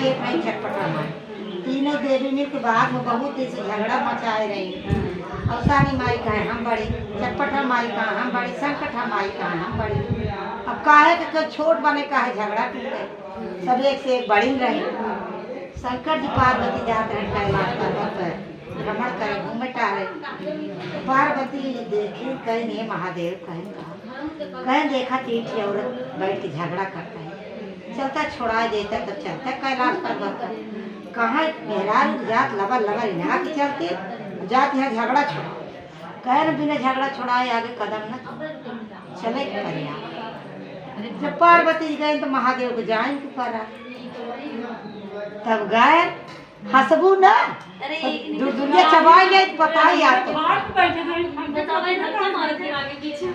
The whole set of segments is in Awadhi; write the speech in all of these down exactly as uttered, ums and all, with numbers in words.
एक रही चटपटा माई। तीनों देवी मिलके बाग में बहुत दिन से झगड़ा मचाए रही। अवसानी माई कहे हम बड़ी, चटपटा माई कहे हम बड़ी, संकठा माई कहे हम बड़ी। अब काहे के कोई छोट बने, काहे झगड़ा टूटे, सब एक से एक बड़ी रही। शंकर जी पार्वती जात रहे कैलाश पर्वत पर भ्रमण करे, घूमे टहरे। पार्वती देखी, कहीं ये महादेव कहीं का, कहीं देखा तीन ठे औरत बैठ के झगड़ा करता है। चलता छोड़ा देता तब चलता कैलाश पर्वत पर। कहाँ मेहरारू जात लबर लबर यहाँ के चलते जात यहाँ झगड़ा छोड़ा। कहे न बिना झगड़ा छोड़ाए आगे कदम न चले के पड़े। जब पार्वती गए तो महादेव को जाए के पड़ा। तब गए हंसबू ना, अरे, तब दु-, दुनिया चबाई गई तो पता ही आता। बाहर तो बैठे थे, हम बतावे ना क्या मारत है आगे पीछे।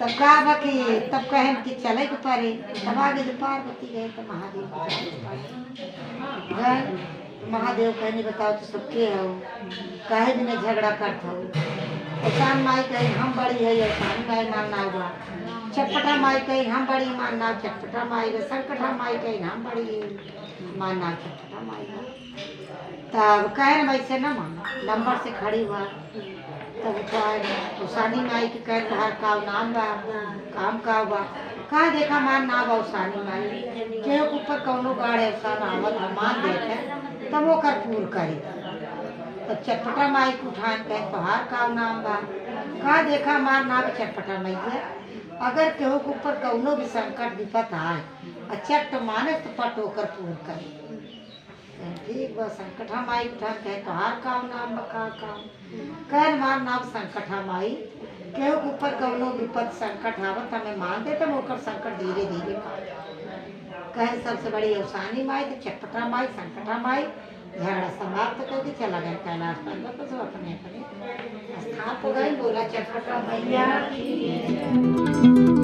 तब का बा कि तब कहेन कि चले के पड़े। तब आगे जो पार्वती गए तो महादेव को जाए के पड़े। गए तो महादेव कहनी बताओ तो सबके हो, काहे बिना झगड़ा करत हो? अवसान माई कहे हम बड़ी है, अवसान माई मान ना हुआ। चटपटा माई कहे हम बड़ी मान ना, चटपटा माई बा। संकठा माई कहे हम बड़ी है, मान ना चटपटा माई बा। तब कहे न वैसे न मानो, लंबर से खड़ी हुआ। तब तो आए, अवसानी माई के कहे तोहार का नाम बा, काम का बा? कहा देखा हमार नाम बा अवसानी माई। केहू के ऊपर कौनो गाड़े अवसान आवत ह, मान देते, तब ओकर पूर करी। तब चटपटा माई के उठान कहे तोहार का नाम बा? कहा देखा हमार नाम चटपटा मैया। अगर केहू के ऊपर कौनो भी संकट विपत आए, आ चट माने तो पट ओकर पूर करी। ठीक बा, संकठा माई उठान कहे तोहार काम नाम बा, का काम? कहे हमार नाम संकठा माई। केहू के ऊपर कौनो विपत संकट आवत हमें मान दे, तब ओकर संकट धीरे धीरे पार। कहे सबसे बड़ी अवसानी माई, तो चटपटा माई, संकठा माई, झगड़ा समाप्त करके चला गए कैलाश पर्वत पर, सब अपने अपने स्थान पर गए। बोला चटपटा मैया की।